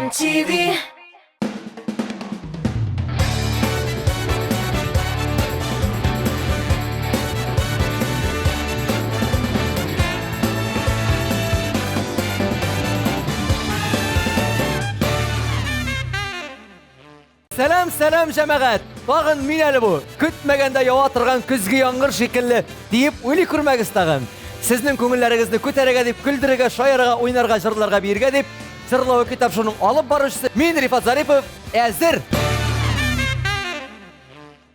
Татарстан TV. Сәлам, сәлам, җәмәгать! Тагын мин әле бу. Көтмәгәндә ява торган көзге яңгыр шикелле диеп уйлый күрмәгез тагын. Сезнең күңелләрегезне күтәрергә дип, көлдерергә, шаярырга, уйнарга, җырларга, биергә дип, Җырлавы китап шуның алып баручысы мин, Рифат Зарипов, әзер!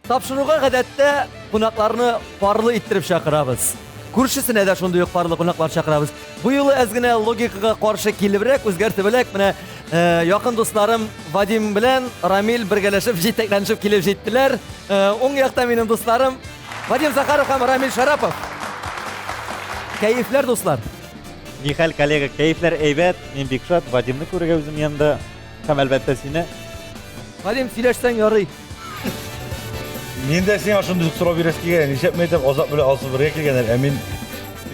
Тапшыруга гадәттә кунакларны парлы иттереп чакырабыз. Күршесенә дә шундый ук парлы кунаклар чакырабыз. Бу юлы әз генә логикага каршы килебрәк, үзгәртебрәк, менә э, якын дусларым Вадим белән Рамил бергәләшеп, җитәкләнешеп килеп җиттеләр. Э, уң якта минем дусларым Вадим Захаров һәм Рамил Шарапов. Кәефләр, дуслар? Нихәл, коллега, кәефләр әйбәт. Мин бик шат Вадимны күрергә үзем янында. Һәм әлбәттә сине. Вадим, сөйләшсәң ярый. Мин дә сиңа шундый ук сорау бирәсе килгән. Нишләп мин әйтәм, Азат белән Алсу бергә килгәннәр, ә мин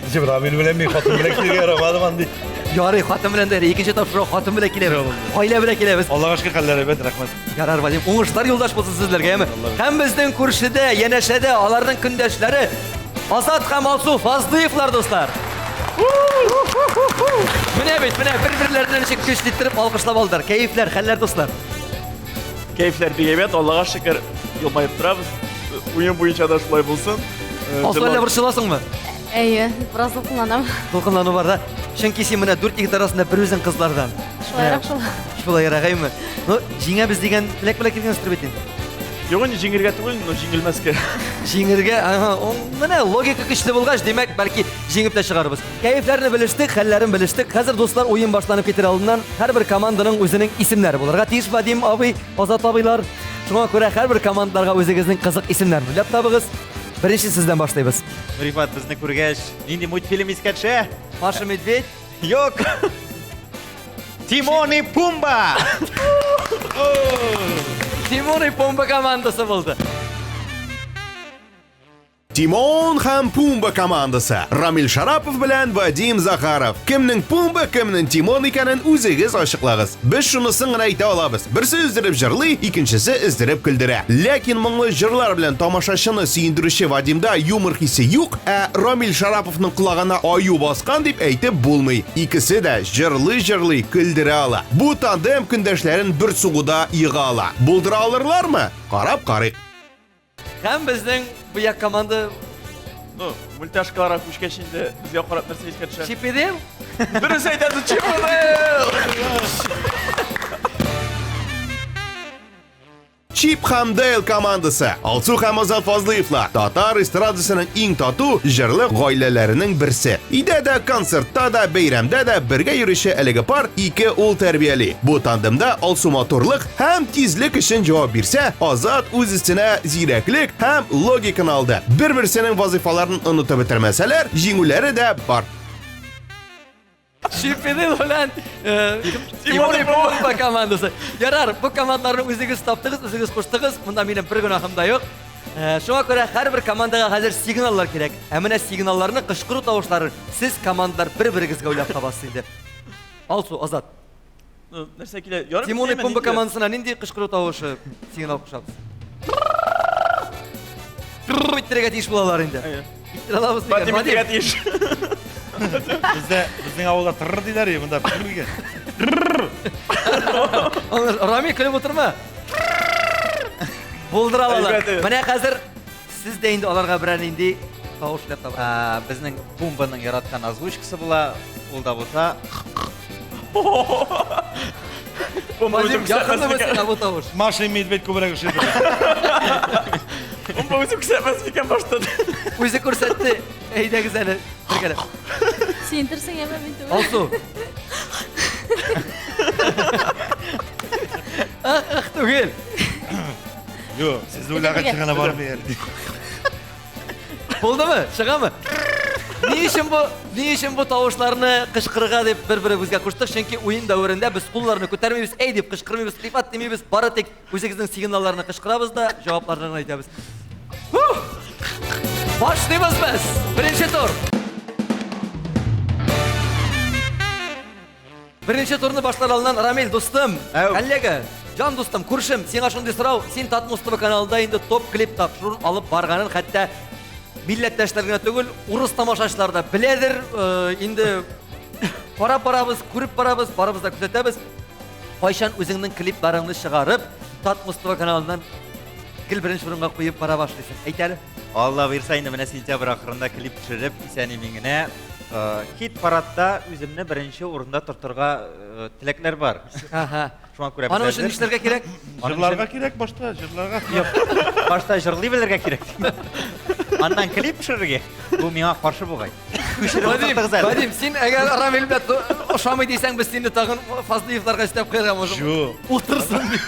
ничек Рамил белән мин хатын белән килергә ярамадым андый. Ярый, хатын белән дә, икенче тапшыру хатын белән киләбез. Гаилә белән киләбез. Аллага шөкер, хәлләр әйбәт, рәхмәт. Ярар, Вадим, уңышлар юлдаш булсын сезләргә, яме. Һәм безнең күршедә, янәшәдә аларның көндәшләре Азат һәм Алсу Фазлыевлар, дуслар. Менә бит, менә бер-берләренә ничек көчле иттереп алкышлап алдылар. Кәефләр, хәлләр, дуслар. Кәефләр бик әйбәт, Аллага шөкер, елмаеп торабыз. Уен буенча да шулай булсын. Алсу, әллә борчыласыңмы? Әйе, бераз дулкынланам. Дулкынлану бар да. Чөнки син менә дүрт егет арасында бер үзең кызлардан. Шулайрак шул. Шулайрак, әйме? Ну, җиңәбез дигән теләк белән килгәнсездер бит инде. Юк инде җиңергә түгел, но җиңелмәскә. Җиңергә, ага, менә логика көчле булгач, димәк, бәлки җиңеп тә чыгарбыз. Кәефләрне белештек, хәлләрен белештек. Хәзер, дуслар, уен башланып китер алдыннан һәрбер команданың үзенең исемнәре булырга тиеш, Вадим абый, Азат абыйлар. Шуңа күрә һәрбер командаларга үзегезнең кызык исемнәрне уйлап табыгыз. Беренче сездән башлыйбыз. Рифат, безне күргәч, нинди мультфильм искә төшә? Маша Медведь. Юк. Тимон и Пумба! Тимон и Пумба командасы булды. Тимон һәм Пумба командасы. Рамил Шарапов белән Вадим Захаров. Кемнең Пумба, кемнең Тимон икәнен үзегез ачыклагыз. Без шунысын гына әйтә алабыз. Берсе өздереп җырлый, икенчесе өздереп көлдерә. Ләкин моңлы җырлар белән тамашачыны сөендерүче Вадимда юмор хисе юк, ә Рамил Шараповның колагына аю баскан дип әйтеп булмый. Икесе дә җырлый-җырлый көлдерә ала. Бу тандем көндәшләрен бер сугуда ега ала. Булдыра алырлармы? Карап карыйк. Һәм безнең бу як команда Ну, мультяшкаларга күчкәч инде безгә карап нәрсә искә төшә? Чип и Дейл? Дөрес әйтәсең, Чип и Дейл! Чип һәм Дейл командасы. Алсу һәм Азат Фазлыевлар татар эстрадасының иң тату, җырлы гаиләләренең берсе. Өйдә дә, концертта да, бәйрәмдә дә бергә йөрүче әлеге пар ике ул тәрбияли. Бу тандемда Алсу матурлык һәм тизлек өчен җавап бирсә, Азат үз өстенә зирәклек һәм логиканы алды. Бер-берсенең вазыйфаларын онытып бетермәсәләр, җиңүләре дә бар. Чип и Дейл белән Тимон и Пумба командасы. Ярар, бу командаларны үзегез таптыгыз, үзегез куштыгыз. Монда минем бер гөнаһым да юк. Шуңа күрә һәрбер командага хәзер сигналлар кирәк. Ә менә сигналларны, кычкыру тавышларын сез командалар бер-берегезгә уйлап табасыз инде. Алсу, Азат. Ну, нәрсә килә? Ярым Тимон и Пумба командасына нинди кычкыру тавышы сигнал кушабыз? Трррр иттерергә тиеш булалар инде. Иттерә алабыз микән? Вадим иттерергә тиеш. Бездә безнең авылда тррр диләр, монда тррр дигән. Рами, көлеп утырма. Булдыра алалар. Менә хәзер сез дә инде аларга берәр нинди тавыш уйлап табыгыз. Безнең Пумбаның яраткан озвучкасы була, ул да булса Вадим, якынмы сиңа бу тавыш? Маша и Медведь күбрәк ошый. Пумба үзе күрсәтмәс микән башта? Үзе күрсәтте. Әйдәгез әле, бергәләп. Син торсың, әмма мин түгел. Алсу. Ах, ах түгел. Юк, сез уйлаган чыгына бармый әле. Булдымы? Чыгамы? Ни өчен бу, ни өчен бу тавышларны кычкырырга дип бер-беребезгә куштык? Чөнки уен дәверендә без кулларны күтәрмибез, әй дип кычкырмыйбыз, Рифат димибез, бары тик үзегезнең сигналларны кычкырабыз да, җавапларны гына әйтәбез. Башлыйбыз без! Беренче тур. Беренче турны башлар алдыннан Рамил дустым, коллега, җан дустым, күршем, сиңа шундый сорау, син Татмус ТВ каналында инде топ клип тапшыруын алып барганын хәтта милләттәшләр генә түгел, урыс тамашачылар да беләдер, э, инде карап барабыз, күреп барабыз, барыбыз да күзәтәбез. Кайчан үзеңнең клипларыңны чыгарып, Татмус ТВ каналыннан гел беренче урынга куеп бара башлыйсың? Әйт әле. Алла боерса, инде менә сентябрь ахырында клип төшереп, исән-имин генә э, хит-парадта үземне беренче урында тотырга э, теләкләр бар. Ага. Шуңа күрә без Аның өчен әзер. нишләргә кирәк? Аның Җырларга өчен кирәк башта, җырларга. башта җырлый белергә кирәк. Аннан клип төшерергә. Бу миңа каршы бугай. Күчереп Вадим, утыртыгыз әле. Вадим, син әгәр Рамил белән ошамый дисәң, без сине тагын Фазлыевларга өстәп куярга можем. Юк. Утырсын дип.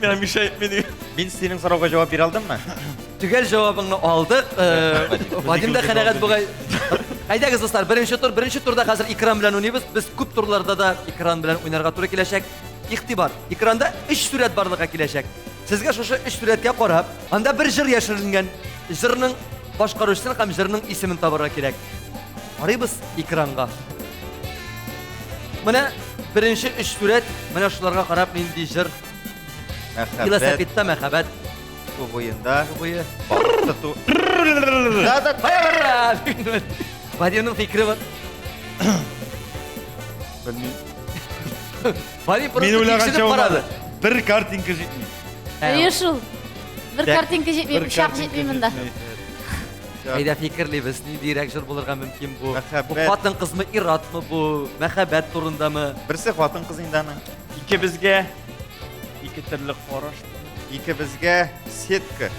Миңа мешает мени. Мин синең сорауга җавап бирә алдыммы? Төгәл җавабыңны алдык. Э, Вадим да канәгать бугай. Әйдәгез, дуслар, беренче тур, беренче турда хәзер экран белән уйныйбыз. Без күп турларда да экран белән уйнарга туры киләчәк. Игътибар, экранда өч сурәт барлыкка киләчәк. Сезгә шушы өч сурәткә карап, анда бер җыр яшерелгән. Җырның башкаручысын һәм җырның исемен табарга кирәк. Карыйбыз экранга. Менә беренче өч сурәт, менә шуларга карап нинди җыр. Мәхәббәт Велосипедта мәхәббәт. су буенда Су буе. балык тоту. Да, да, Кая бара? Вадимның фикере бар. Белмим. Вадим Мин просто уйлаганча тикшереп карады. булмады. Бер картинка җитми. Әйе шул. Бер Так. картинка җитми, Бер пычак картинка җитми монда. җитми. Әйдә фикерлибез, ниндирәк җыр булырга мөмкин бу? Бу Мәхәббәт. хатын-кызмы, ир-атмы бу? Мәхәббәт турындамы? Берсе хатын-кыз инде аның. Икебезгә ике төрле караш. Икебезгә сетка.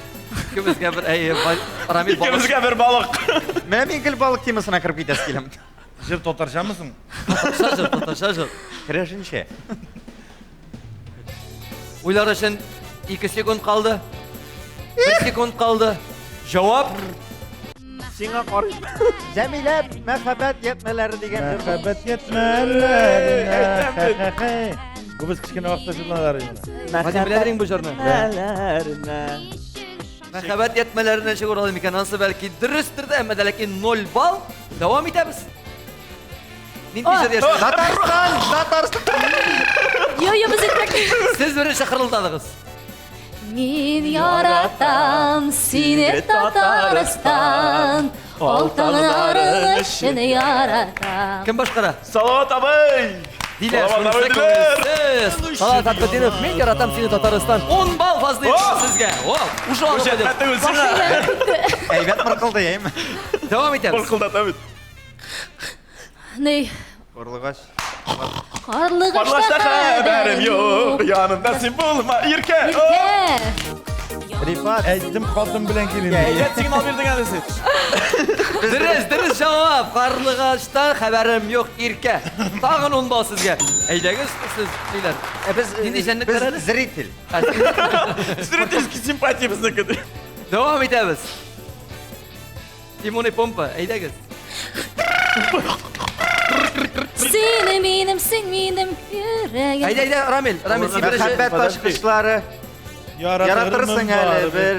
Икебезгә бер әйе, Рамил балык. Икебезгә бер балык. Менә мин гел балык темасына кереп китәсе киләм. Җыр татарчамы соң? Татарча җыр, татарча җыр. Керәшенчә. Уйлар өчен 2 секунд калды. 1 секунд калды. Җавап Сиңа карыйм. Җәмилә мәхәббәт ятмәләре дигән җыр. Мәхәббәт ятмәләренә. Бу без кечкенә вакытта җырланалар иде моны. Вадим беләдер бу җырны. Мәхәббәт ятмәләреннән чыгып алыйм икән. Ансы бәлки дөрестер дә, әмма дә ләкин 0 балл. Дәвам итәбез. Нинди җыр яши? Татарстан, Татарстан. Йо, йо, без итәк. Сез беренче хырылдадыгыз. Мин яратам сине Татарстан. Алтыннарың өчен яратам. Кем башкара? Салават абый! Диләр, Салават шунысы абый, Диләр! күңелсез. Салават Абдетдинов, мин яратам сине Татарстан. 10 балл Фазлыев сезгә. О, уже алып куйдык. Күрсәтмә түгел сиңа. Әйбәт мыркылды, әйме? Дәвам итәбез. Мыркылдата бит. Ней, Карлыгач. карлыгачта Карлашта хәбәрем юк, янымда син булма, иркә. Иркә. Рифат. Әйттем хатын белән килим. Әйбәт сигнал бирдең әле син. Дөрес, дөрес җавап. Карлыгачтан хәбәрем юк, иркә. Тагын 10 балл сезгә. Әйдәгез, сез ниләр? Ә без Нинди җәнлекләр әле? Без зритель. Зрительский симпатия безнеке. Дәвам итәбез. Тимон и Помпа, әйдәгез. Син минем, син минем йөрәгем. Әйдә, әйдә, Рамил, Рамил, син беренче. Мәхәббәт ачкычлары. Яратырсың әле бер.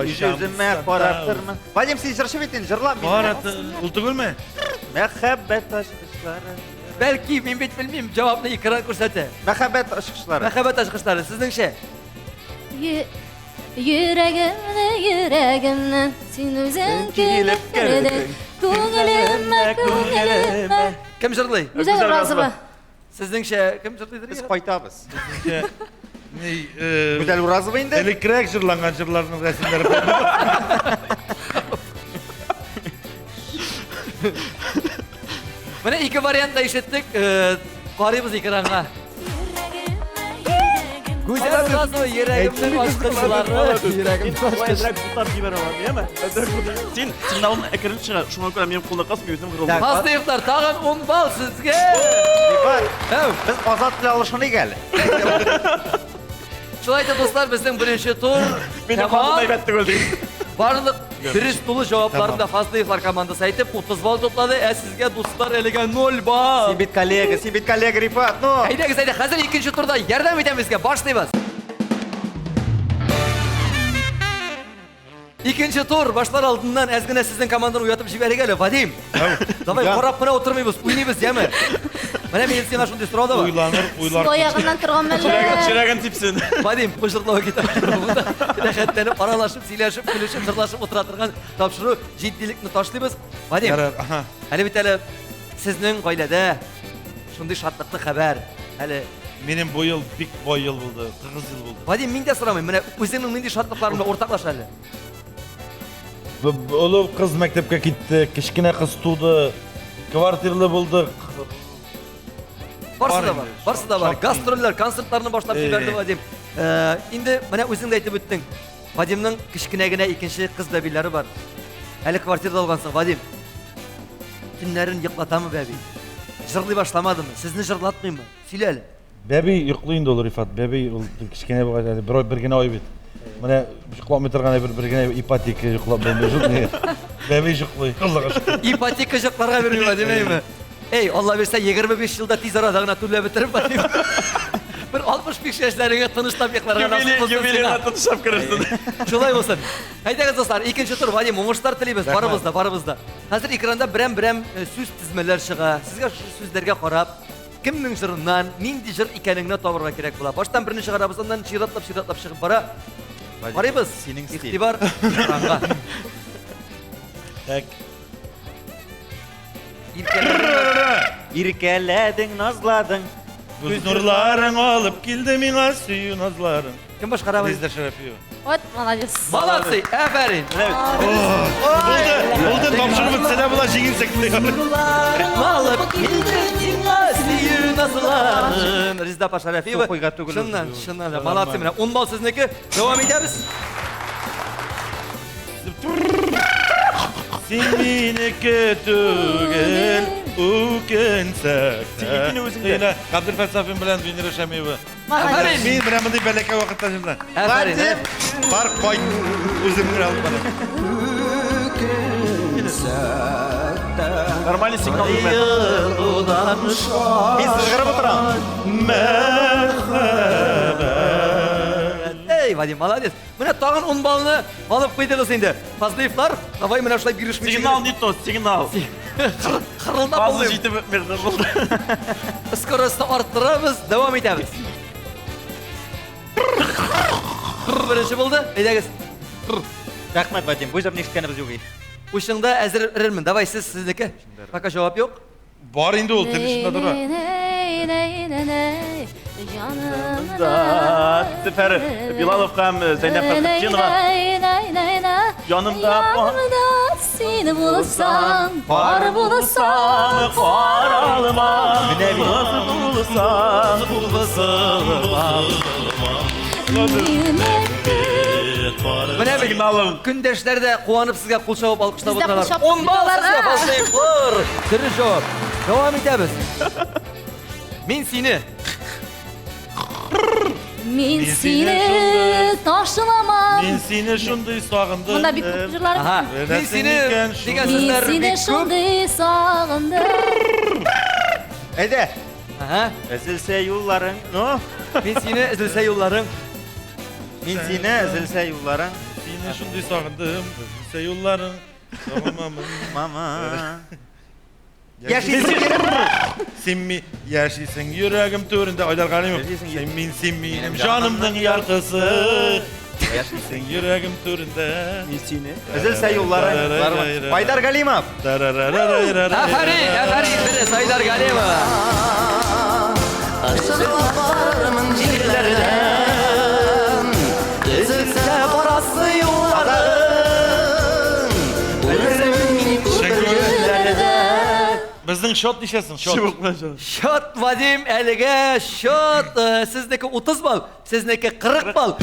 Йөземә карап тормын. Вадим, син җырчы бит инде, җырла мин. Карат, ул түгелме? Мәхәббәт ачкычлары. Бәлки, мин бит белмим, җавапны экран күрсәтә. Мәхәббәт ачкычлары. Мәхәббәт ачкычлары, сезнеңчә? Йөрәгемне, йөрәгемне син үзең килеп кердең. Күңелемә, күңелемә. Кем җырлый? Гүзәл Уразова. Сезнеңчә кем җырлыйдыр? Без кайтабыз. Ни, Гүзәл Уразова инде. Элеккерәк җырланган җырларның рәсемнәре. Менә ике вариант та ишеттек. Карыйбыз экранга. Гүзәл Уразова йөрәгемнең ачкычлары. Йөрәгемнең ачкычлары. Әзрәк бутап җибәрә алам, яме? Әзрәк бутап. Син сигналын әкрен чыгар. Шуңа күрә минем кулда кас, мин үзем кырылдым. Фазлыевлар тагын 10 балл сезгә. Рифат, Әү. без Азат белән алышыныйк әле. Шулай итеп, дуслар, безнең беренче тур Минем тәмам. хатын әйбәт түгел ди. Барлык дөрес тулы җавапларны да Фазлыевлар командасы әйтеп 30 балл туплады, ә сезгә, дуслар, әлегә 0 балл. Син бит коллега, син бит коллега, Рифат, ну. Әйдәгез, әйдә, хәзер икенче турда ярдәм итәм сезгә, башлыйбыз. Икенче тур башлар алдыннан әз генә сезнең команданы уятып җибәрик әле, Вадим. Давай, карап кына утырмыйбыз, уйныйбыз, яме. Менә минем сиңа шундый сорау да бар. Уйланыр, уйлар. Су аягыннан торган мәллә. Чирәген типсен. Вадим, бу җырлау китап. Рәхәтләнеп, аралашып, сөйләшеп, көлешеп, җырлашып утыра торган тапшыру. Җитдилекне ташлыйбыз. Вадим, Ярар, аһа. әле бит әле сезнең гаиләдә шундый шатлыклы хәбәр. Әле Минем бу ел бик бай ел булды, тыгыз ел булды. Вадим, мин дә сорамыйм. Менә үзеңнең нинди шатлыкларың белән уртаклаш әле. Олы кыз мәктәпкә китте, кечкенә кыз туды, квартирлы булдык. Барсы Бар да бар. инде. Барсы да бар. Шактый. Гастрольләр, концертларны башлап Э. җибәрде Вадим. Э, Инде менә үзең дә әйтеп үттең. Вадимның кечкенә генә икенче кыз бәбиләре бар. Әле квартирада алгансың, Вадим. Төннәрен йоклатамы бәби? Җырлый башламадымы? Сезне җырлатмыймы? Сөйлә әле. Бәби йоклый инде ул, Рифат. Бәби ул кечкенә булгач әле бер, бер генә ай бит. Менә йокламый торган әйбер бер генә ипотека йоклап булмый. Бәби йоклый. Аллага шөкер. Ипотека йокларга бирми Вадим, әйме? Эй, Алла бирсә 25 елда тиз арада гына түләп бетереп Вадим. Бер 65 яшьләреңә тынычлап йокларга насыйп булсын Юбилейга сиңа. тынычлап керерсең. Шулай булсын. Әйдәгез, дуслар, икенче тур, Вадим, уңышлар телибез, барыбыз да, барыбыз да. Хәзер экранда берәм-берәм сүз тезмәләр чыга. Сезгә шушы сүзләргә карап, кемнең җырыннан, нинди җыр икәнеңне табырга кирәк була. Баштан берне чыгарабыз, аннан чиратлап-чиратлап чыгып бара. Карыйбыз. Синең стиль. Игътибар экранга. Так. Иркәләдең, Иркәләдең, назладың. Күз нурларың алып килде миңа сөю назларың. Кем башкара? Резеда Шәрәфиева. Вот, молодец. Молодцы, афәрин. Булды, булды, тапшырып бетсә дә була, җиңелсәк тә. Алып килде сиңа сөю назларын. Резеда апа Шәрәфиева. Су куйга түгел Чыннан, үзе. чыннан да. Молодцы, менә 10 балл сезнеке. Дәвам итәбез. Син минеке түгел, үкенсәк тә. Синекене үзеңдә. Әйлә, Габделфәт Сафин белән Венера Шәмиева. Афәрин. Мин менә мондый бәләкәй вакытта җырла. Афәрин. Бар, кайт. Үзем генә алып барам. Нормальный сигнал бирмәде. Мин сызгырып утырам. Эй, Вадим, молодец. Менә тагын 10 баллны алып куйдыгыз инде. Фазлыевлар, давай менә шулай бирешмичә. Сигнал не то, сигнал. Хырылдап Базы булмый. җитеп бетмәде булды. Скоростьны арттырабыз, дәвам итәбез. Беренче булды. Әйдәгез. Рәхмәт, Вадим. Бу җырны ишеткәнебез юк иде. Учыңда әзер эрермен. Давай сез сезнеке. Пока җавап юк. Бар инде ул, тел эчендә тора. Янымда. Зөфәр Билалов һәм Зәйнәб Фәхретдинова. Янымда Янымда син булсаң, бар булсаң, Кар алма. Булсаң, Менә бит Сигналым. көндәшләр дә куанып сезгә кул чабып алкышлап Без дә кул утыралар. чаптык 10 балл аларга. сезгә, Фазлыевлар. Дөрес җавап. Дәвам итәбез. Мин сине Мин Мин сине сине ташламам. Мин сине шундый сагындым. Монда бик күп җырлар. Ага. Мин Беләсең сине икән дигән Мин сүзләр сине бик күп. шундый сагындым. Әйдә. Ага. Өзелсә юлларың. Ну, Мин сине өзелсә юлларың. мин сине өзелсә юлларың. Сине шундый сагындым, өзелсә юлларың. Сагынмамын. Мама. Яшисең. Син ми яшисең йөрәгем түрендә Айдар Галимов. Яшисең Син мин син минем җанымның яртысы. Яшисең йөрәгем түрендә. Мин сине. Өзелсә юлларың. Айдар Галимов. Афәрин, афәрин, дөрес, Айдар Галимов. Өзелсә барасы юлларың. Безнең счет ничәсең? Счет. Счет, Вадим, әлегә счет. Сезнеке 30 балл, сезнеке 40 балл.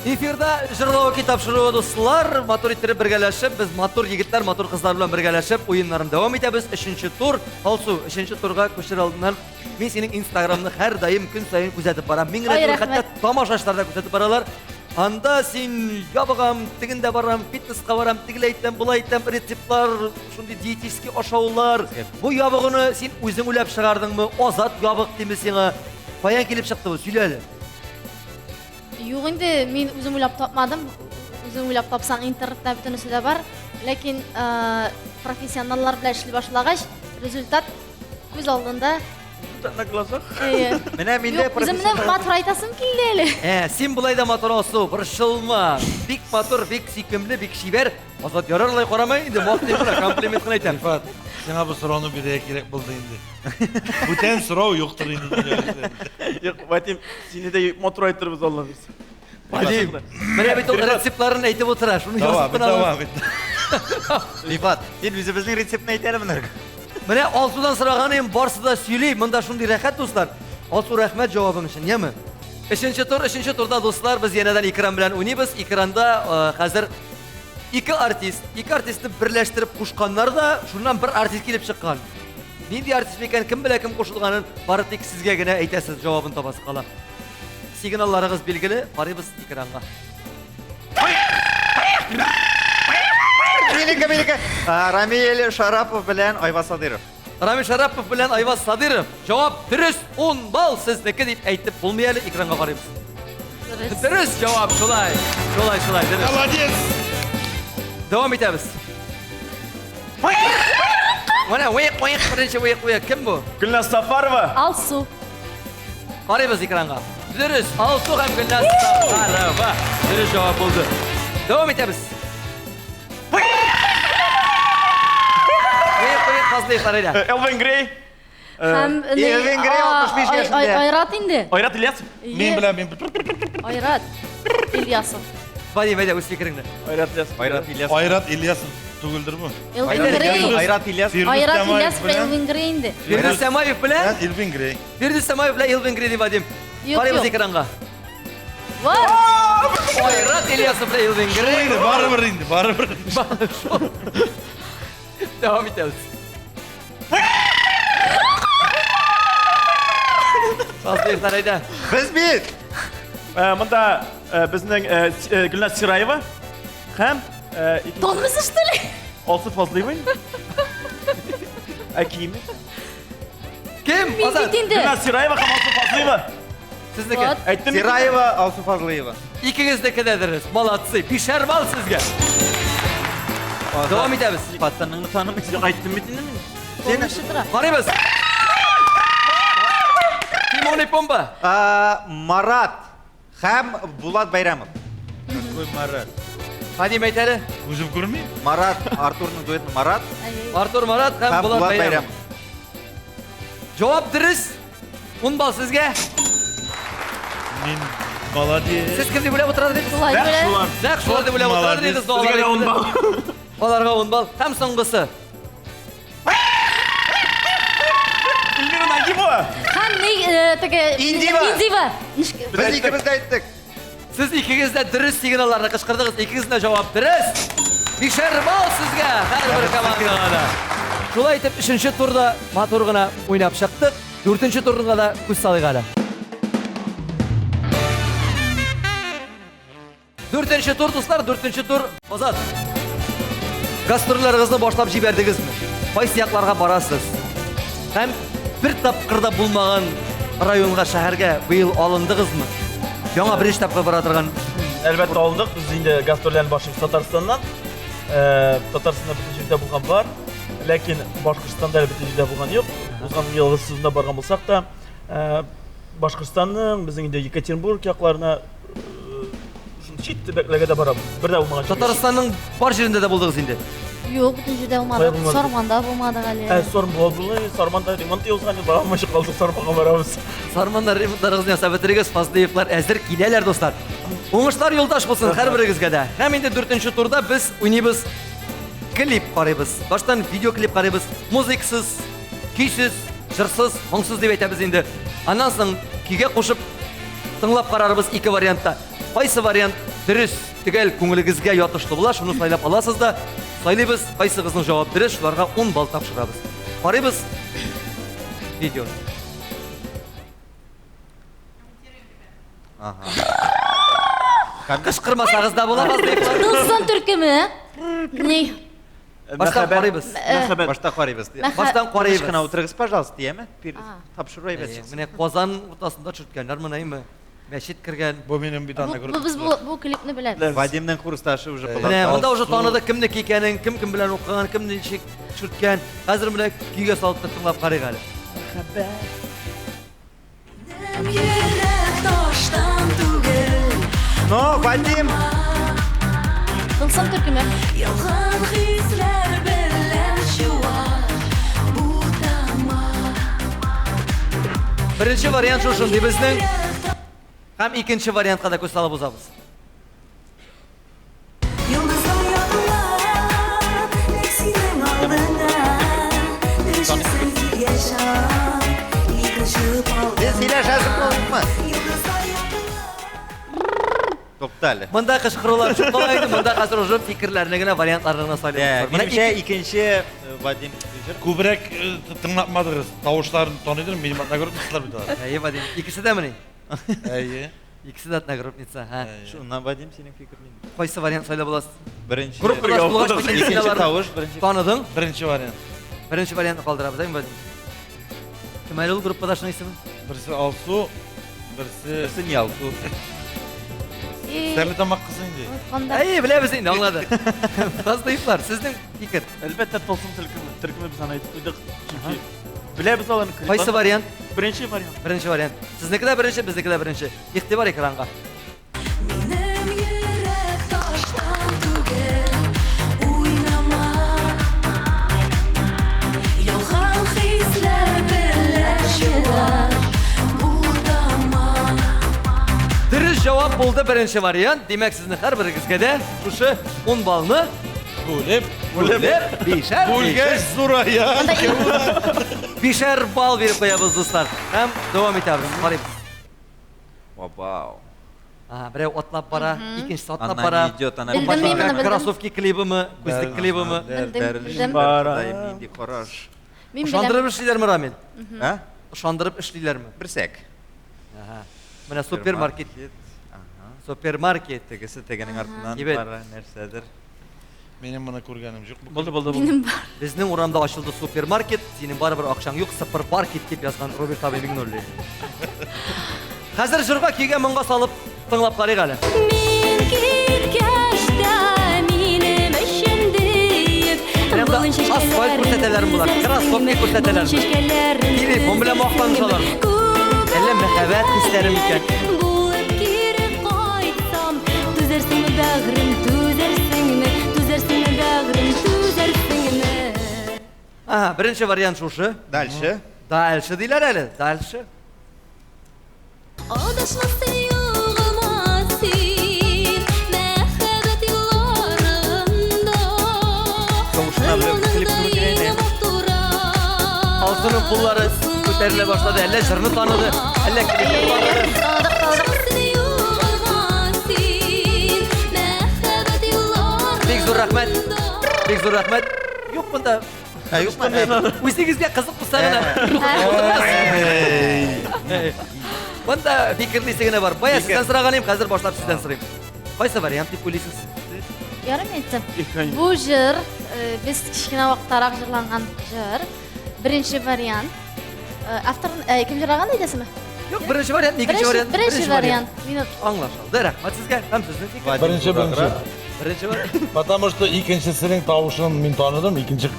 Эфирда җырлау тапшыруы, дуслар, матур иттереп бергәләшеп, без матур егетләр, матур кызлар белән бергәләшеп уеннарын дәвам итәбез. Өченче тур. Алсу, өченче турга күчер алдыннан мин синең Инстаграмны һәрдаим көн саен күзәтеп барам. Мин генә Ай, түгел, хәтта рәхмәт. тамашачылар да күзәтеп баралар. Анда син ябыгам, тегендә барам, фитнеска барам, тегеләй итәм, болай итәм, рецептлар, шундый диетический ашаулар. Бу ябыгуны син үзең уйлап чыгардыңмы? Азат ябык диме сиңа? Каян килеп чыкты бу? Сөйлә әле. Юк инде, мин үзем уйлап тапмадым. Үзең уйлап тапсаң, интернетта бөтенесе дә бар. Ләкин профессионаллар белән эшли башлагач, Результат күз алдында. На глазах. Әйе. Менә мин дә Юк, үземне матур айтасым килде әле. Ә, син болай да матур Алсу, борчылма. Бик матур, бик сөйкемле, бик чибәр. Азат ярар алай карама инде, мактыйм гына, комплимент кына әйтәм. Рифат, сиңа бу сорауны бирергә кирәк булды инде. Бүтән сорау юктыр инде дөньяда. Юк, Вадим, сине дә матур әйттербез Алла бирсә. Вадим, менә бит ул рецептларын әйтеп утыра, шуны язып кына Дәвам ит. Рифат, син үзебезнең рецептны әйт әле монарга. Менә Алсудан сораган идем, барсы да сөйли, монда шундый рәхәт дуслар. Алсу, рәхмәт җавабың өчен, яме? Өченче тур, өченче турда дуслар, без янәдән экран белән уйныйбыз. Экранда э, хәзер ике артист, ике артистны берләштереп кушканнар да, шуннан бер артист килеп чыккан. Нинди артист микән, кем белә кем кушылганын, бары тик сезгә генә әйтәсез, җавабын табасы кала. Сигналларыгыз билгеле, карыйбыз экранга. Минеке, минеке. Рамиль Шарапов белән Айваз Садыров. Рамиль Шарапов белән Айваз Садыров. Җавап дөрес, 10 балл сезнеке дип әйтеп булмый әле, экранга карыйбыз. Дөрес. Дөрес җавап, шулай. Шулай, шулай, дөрес. Молодец! Дәвам итәбез. Менә уек, уек, беренче уек, уек. Кем бу? Гөлназ Сафарова. Алсу. Карыйбыз экранга. Дөрес, Алсу һәм Гөлназ Сафарова. Дөрес җавап булды. Дәвам итәбез. Уек, уек, Фазлыевлар әйдә. Элвин Грей. Һәм ни, Элвин Грей а, 65 Ай- яшендә. Ай- Айрат инде. Айрат Ильясов. Мин беләм, мин. Айрат Ильясов. Вадим, әйдә, үз фикереңне. Айрат Ильясов. Айрат Ильясов. Айрат Ильясов түгелдер бу. Элвин Айрат Грей. Айрат Ильясов. Фирдүс Айрат Тямаев Ильясов белән- Элвин Грей инде. Фирдүс Тямаев белән Элвин Грей. Фирдүс Тямаев белән Элвин Грей ди Вадим. Юк, Карыйбыз юк. экранга. Вот. Айрат Ильясов белән Элвин Грей. Инде барыбер инде, барыбер. Дәвам итәбез. Фазлыевлар әйдә. Без бит. Монда безнең Гөлназ Сираева һәм Тонмысы, что ли? Алсу Фазлыева. Ә киеме? Кем? Мин Азат. бит инде. Гөлназ Сираева һәм Алсу Фазлыева. Сезнеке. Вот. Әйттем бит. Сираева, Алсу Фазлыева. Икегезнеке дә дөрес. Молодцы. Бишәр балл сезгә. Дәвам итәбез. Хатыныңны танымыйсың. Әйттем бит инде мин. Тонмышы тора. Карыйбыз. Тимон и Пумба. Марат һәм Булат Бәйрәмов. Какой Марат? Вадим әйт әле. Үзем күрмим. Марат, Артурның дуэты Марат Ай-яй. Артур Марат һәм һәм Булат Булат Бәйрәмов. Бәйрәмов. Җавап дөрес. 10 балл сезгә. Мин молодец. Сез кем дип уйлап утыра идегез? Шулай Нәкъ белән. шулар. Нәкъ шулар дип уйлап утыра Молодец. идегез. Сезгә дә 10 балл. Аларга 10 балл. Һәм соңгысы. Эльмира Нагимова. Һәм ни, теге Индива. Индива. Без икебез дә әйттек. Сез икегез дә дөрес сигналларны кычкырдыгыз. Икегезнең дә җавап дөрес. Бишәр балл сезгә һәрбер командага да. Шулай итеп, өченче турда матур гына уйнап чыктык. Дүртенче турга да күз салыйк әле. Дүртенче тур, дуслар, дүртенче тур. Азат. Гастрольләрегезне башлап җибәрдегезме? Кайсы якларга барасыз? Һәм бер тапкыр да булмаган районга, шәһәргә быел алындыгызмы? Яңа беренче тапкыр бара торган Әлбәттә алындык. Без инде гастрольләрне башлыйбыз Татарстаннан. Татарстанда бөтен җирдә булган бар. Ләкин Башкортстанда әле бөтен җирдә булган юк. Узган елгы сезонда барган булсак та, Башкортстанның безнең инде Екатеринбург якларына шундый чит төбәкләргә дә барабыз. Бер дә булмаган. Татарстанның бар җирендә дә булдыгыз инде. Юк, бөтен җирдә Кая булмадык. булмадык? Сарманда булмадык әле. Ә, Сарман булды, Сарманда ремонт узган, бара алмыйча калдык, Сарманга барабыз. Сарманда ремонтларыгызны ясап бетерегез, Фазлыевлар әзер киләләр, дуслар. Уңышлар юлдаш булсын һәрберегезгә дә. Һәм инде дүртенче турда без уйныйбыз, клип карыйбыз. Баштан видеоклип карыйбыз. Музыксыз, көйсез, җырсыз, моңсыз дип әйтәбез инде. Аннан соң көйгә кушып тыңлап карарбыз ике вариантта. Кайсы вариант дөрес, төгәл күңелегезгә ятышлы була, шуны сайлап аласыз да, сайлыйбыз, кайсыгызның җавап дөрес, шуларга 10 балл тапшырабыз. Карыйбыз видео. Кычкырмасагыз да була, Фазлыевлар. Тылсым төркеме. Ни? Баштан карыйбыз. Э, Башта карыйбыз. Баштан карыйбыз. Тыныч кына утырыгыз, пожалуйста, яме? А. Тапшыру әйбәт чыксын. Менә Казан уртасында төшерткәннәр моны, әйме? Мәчет кергән. Бу минем бит анда Бу, без бу, бу клипны беләбез. Вадимның курсташы уже була. Менә монда уже таныдык кемнеке икәнен, кем кем белән укыган, кем ничек төшерткән. Хәзер менә көйгә салып та тыңлап карыйк әле. Йөрәк таштан түгел. Но, Вадим! Тылсым төркеме. Ялган хисләр белән чуар бутама. Беренче вариант шушындый безнең. Һәм икенче вариантка да күз салып узабыз. Йолдызлар ягыла, ник синең алдыңа төшәсең килгән чак, ник очып алдың. Син сөйләшәсең булдыкмы? Йолдызлар ягыла. Тукта әле. Монда кычкырулар чык кала инде, монда хәзер уже фикерләрне генә, вариантларны гына сайлыйбыз. Менә Минемчә, икенче Вадим җыр. Күбрәк тыңлатмадыгыз. Тавышларын таныйдыр, минем одногруппницалар бит алар. Әйе, Вадим. Икесе дәмени? Әйе. Икесе дә одногруппница, һә. Шуннан Вадим синең фикер нинди? Кайсы вариант сайлап аласыз? Беренче. Группадаш булгач, бөтен Икенче аларны тавыш, беренче. Таныдың? Беренче вариант. Беренче вариантны калдырабыз, әйме, Вадим? Кем әле ул группадашның исеме? Берсе Алсу, берсе Берсе не Алсу. Стәрлетамак кызы инде. Онытканда. Әй, беләбез инде, аңлады. Фазлыевлар, сезнең фикер. Әлбәттә, Тылсым төркеме, төркеме без аны әйтеп куйдык. Чөнки беләбез аларны. клипларын. Кайсы вариант? Беренче вариант. Беренче вариант. Сезнеке дә беренче, безнеке дә беренче. Игътибар экранга. Минем йөрәк таштан түгел, уйнама. Ялган хисләр белән чуар бутама. Дөрес җавап булды беренче вариант. Димәк, сезнең һәрберегезгә дә шушы 10 баллны Бүлеп, бүлеп, бишәр, бүлгәч зурая. бишәр балл биреп куябыз, дуслар. Һәм дәвам итәбез. Карыйбыз. Вау. Ага, берәү атлап бара, икенчесе атлап Она бара. не идет, она Белдем мин моны, белдем. Кроссовки клибымы, күзлек клибымы? Белдем, белдем. Ходаем, нинди караш. Мин беләм. Ышандырып эшлиләрме, Рамил? А? Ышандырып эшлиләрме? Берсәк. Ага. Менә супермаркет. Ага. Супермаркет. Тегесе тегенең артыннан Кибет. бара нәрсәдер. Минем моны күргәнем юк. Булды, булды, булды. Минем бар. Безнең урамда ачылды супермаркет, синең барыбер акчаң юк, супермаркет дип язган Роберт абый Миңнуллин. Хәзер җырга көйгә моңга салып тыңлап карыйк әле. Мин киткәч тә минем өчен диеп, Менә монда болын асфальт чәчкәләрен күрсәтәләрме болар, кроссовки өзәрсеңме, күрсәтәләрме? болын чәчкәләрен Телефон белән мактанышалармы? Күп Әллә мәхәббәт хисләре микән? Булып кире кайтсам, түзәрсеңме, бәгърем, түзәрсеңме, түзәрсеңме, бәгърем, түзәрсеңме? Ага, беренче вариант шушы. Дальше. Дальше диләр әле, дальше. Адашмас югыма син, мәхәббәт юлларында. Тавышына белән клип туры килә инде. Алсуның куллары күтәрелә башлады, әллә җырны таныды, әллә клипны таныды. Таныдык, таныдык. Бик зур рәхмәт. Бик зур рәхмәт. Юк монда. Ә, юкмы? Үзегезгә кызык булса гына. Монда фикерлисе генә бар. Бая сездән сораган идем, хәзер башлап сездән сорыйм. Кайсы вариант дип уйлыйсыз? Ярым әйтсәм. Бу җыр без кечкенә вакыттарак җырланган җыр. Беренче вариант. Автор кем җырлаган әйтәсезме? Юк, беренче вариант, икенче Беренче, вариант. беренче вариант. Мин Аңлашылды. Рәхмәт сезгә. Һәм сезнең фикер. Вадим Беренче, зурраграк. беренче. Беренче вариант. Потому что икенчесенең тавышын мин таныдым, икенче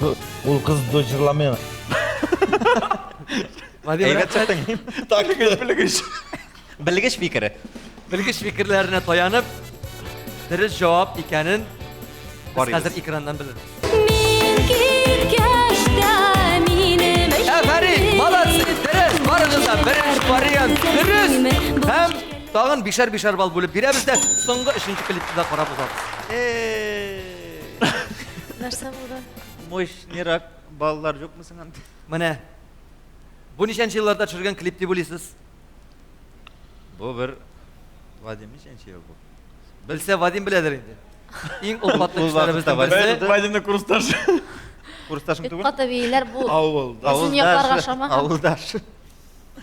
ул кыз да җырламый. Вадим, Әйбәт рәхмәт. чыктың. Так, Белгеч. Белгеч фикере. Белгеч фикерләренә таянып, дөрес җавап икәнен без Карыйбыз. хәзер экраннан белербез. Мин киткәч тә минем өчен Афәрин, молодцы, дөрес, барыгыз да беренче вариант дөрес. Һәм тагын бишәр-бишәр балл бүлеп бирәбез дә соңгы өченче клипны да карап узабыз. нәрсә булды? Мощныйрак балалар юкмы соң анда? Менә бу ничәнче елларда төшергән клип дип уйлыйсыз? Бу бер Вадим ничәнче ел бу? Белсә Вадим беләдер инде. Иң олпатлы Ул вакытта кешеләребезнең берсе. Вадим- Вадимның курсташы. Курсташың Бик түгел? каты бииләр бу. Авылда. Безнең якларга ошамаган. Авылдаш.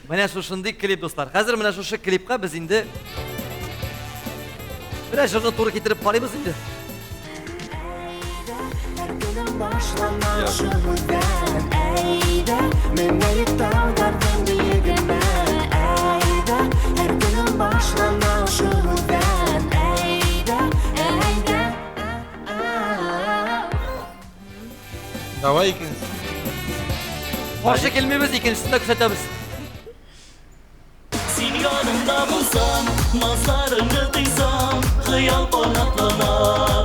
Менә шушындый клип, дуслар. Хәзер менә шушы клипка без инде бераз җырны туры китереп карыйбыз инде. Әйдә, менәйек таулардың биегенә. Әйдә, һәр көнем башлана. Каршы килмибез, икенчесен дә күрсәтәбез. Син янымда булсаң, назларыңны тойсам, хыял канатлана,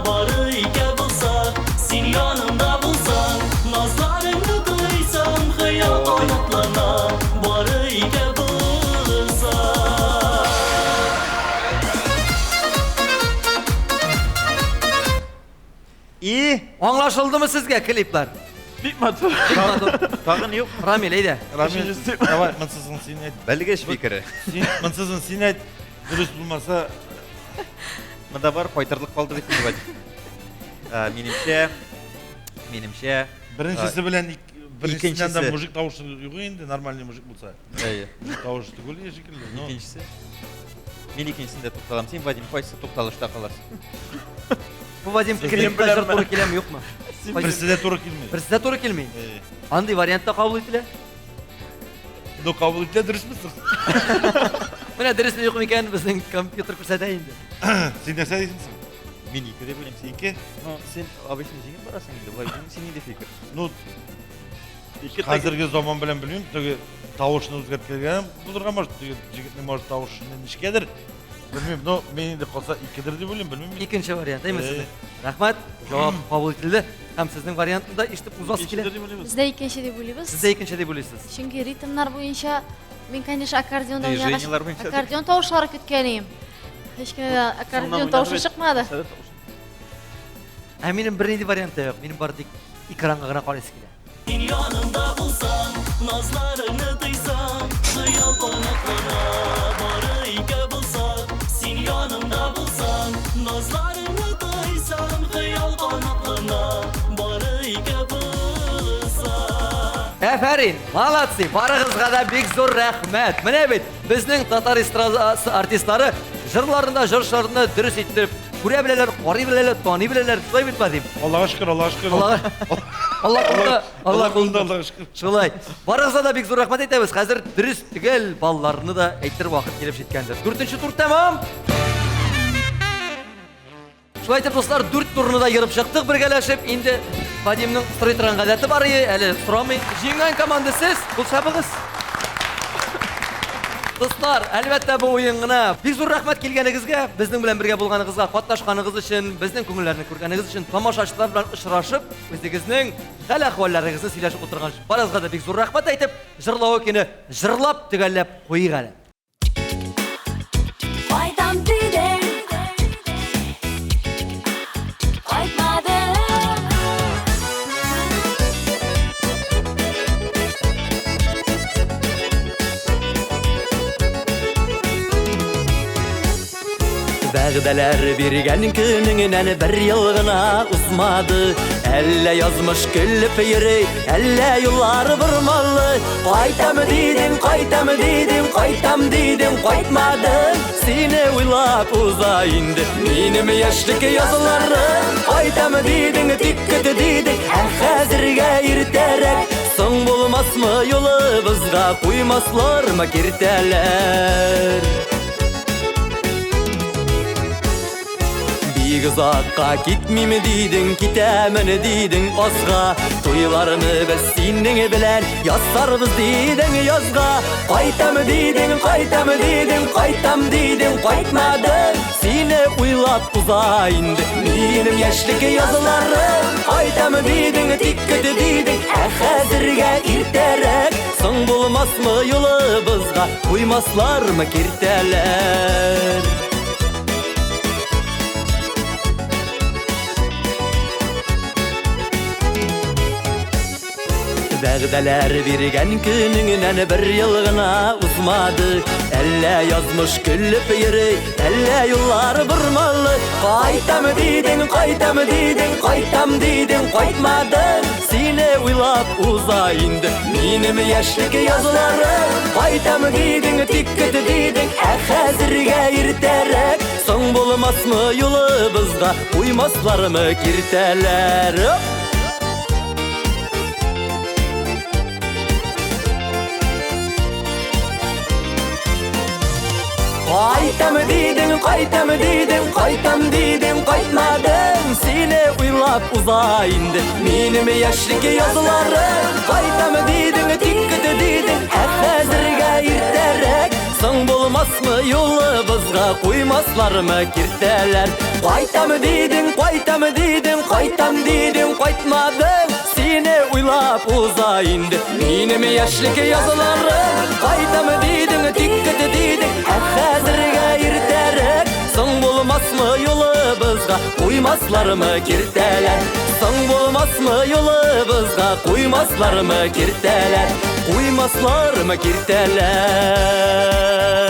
бары икәү булсак. Син янымда булсаң, назларыңны тойсам, хыял канатлана, бары икәү булсак. И Аңлашылдымы сезгә клиплар? Бик матур. Бик матур. Тагын юк. Рамил, әйдә. Рамил, давай, монсызын син әйт. Белгеч фикере. Син, монсызын син әйт. Дөрес булмаса, Монда бар кайтырлык калды бит инде, Вадим. Ә, Минемчә, минемчә, беренчесе белән беренчесеннән дә Икенчесе. мужик тавышы юк инде, нормальный мужик булса. әйе, Мужик тавышы түгел иде шикелле. Но икенчесе. Мин икенчесендә тукталам. Син, Вадим, кайсы тукталышта каласың? Бу Вадим Сезнең клипка җыр беләнме? туры киләме, юкмы? берсе дә туры килми. Берсе дә туры килми. Әйе. Андый вариант та кабул ителә. Ну, кабул ителә дөресме соң? Менә дөресме юкмы икән безнең компьютер күрсәтә инде. Син нәрсә дисең соң? Мин ике дип уйлыйм. Син Ике? Ну, син обычно җиңеп барасың инде. Болай син нинди фикер? Ну, Ике хәзерге заман белән белмим, теге тавышны үзгәрткән булырга может, теге җегетнең может тавышы нечкәдер. Белмим, но мин инде калса икедер дип уйлыйм, белмим. Икенче вариант, әйме Әйе. сезнең? Рәхмәт, җавап кабул ителде. Һәм сезнең вариантны да ишетеп узасы килә. Без дә икенче дип уйлыйбыз. Сез дә икенче дип уйлыйсыз. Чөнки ритмнар буенча мин, конечно, аккордеонда уйнагач, Движениелар буенча. аккордеон тавышлары көткән идем. Һич кенә дә аккордеон тавышы чыкмады. Ә минем бернинди вариант та юк. Минем бары тик экранга гына карыйсы килә. Син янымда булсаң, назларыңны тойсам, хыял канатлана, бары икәү булсак. Син янымда булсаң, назларыңны тойсам, хыял канатлана, бары икәү булсак. Әфәрин, молодцы, барыгызга да бик зур рәхмәт. Менә бит безнең татар эстрадасы артистлары җырларында, җырчыларында дөрес итеп күрә беләләр, карый беләләр, таный беләләр. Шулай бит, Вадим? Аллага шөкер, Аллага шөкер. Аллага Алла кулында, Алла кулында. Аллага шөкер. Шулай. Барыгызга да бик зур рәхмәт әйтәбез. Хәзер дөрес төгәл балларны да әйтер вакыт килеп җиткәндер. Дүртенче тур тәмам. Шулай итеп, дуслар, дүрт турны да ерып чыктык бергәләшеп. Инде Вадимның сорый торган гадәте бар иде, әле сорамый. Җиңгән команда сез, кул чабыгыз. Дуслар, әлбәттә бу уен гына. Бик зур рәхмәт килгәнегезгә, безнең белән бергә булганыгызга, катнашканыгыз өчен, безнең күңелләрне күргәнегез өчен, тамашачылар белән очрашып, үзегезнең хәл-әхвәлләрегезне сөйләшеп утырган өчен барыгызга да бик зур рәхмәт әйтеп, җырлавы көне җырлап төгәлләп куйыйк әле. Кайтам дидең, кайтмадың. Вәгъдәләр биргән көнеңнән бер ел гына узмады. Әллә язмыш көлеп йөри, әллә юллар бормалы. Кайтам дидең, кайтам дидең, кайтам дидең, кайтмадың. Сине уйлап уза инде минем яшьлек язларым. Кайтам дидең, тик көт дидең, ә хәзергә иртәрәк. Соң булмасмы юлыбызга, куймаслармы киртәләр? Бик озакка китмим дидең, китәмен дидең азга. Туйларны без синең белән ясарбыз дидең язга. Кайтам дидең, кайтам дидең, кайтам дидең, кайтмадың. Сине уйлап уза инде минем яшьлек язларым. Кайтам дидең, тик көт дидең, ә хәзергә иртәрәк. Соң булмасмы юлыбызга, куймаслармы киртәләр? Вәгъдәләр биргән көнеңнән бер ел гына узмады. Әллә язмыш көлеп йөри, әллә юллар бормалы. Кайтам дидең, кайтам дидең, кайтам дидең, кайтмадың. Сине уйлап уза инде минем яшьлек язларым. Кайтам дидең, тик көт дидең, ә хәзергә иртәрәк. Соң булмасмы юлыбызга, куймаслармы киртәләр? Оп! Кайтам дидең, кайтам дидең, кайтам дидең, кайтмадың. Сине уйлап уза инде минем яшьлек язларым. Кайтам дидең, тик көт дидең, ә хәзергә иртәрәк. Соң булмасмы юлыбызга куймаслармы киртәләр? Кайтам дидең, кайтам дидең, кайтам дидең, кайтмадың. Сине уйлап уза инде минем яшьлек язларым. Кайтам дидең, тик көт дидең, ә хәзергә иртәрәк. Соң булмасмы юлыбызга куймаслармы киртәләр? Соң булмасмы юлыбызга куймаслармы киртәләр? Куймаслармы киртәләр?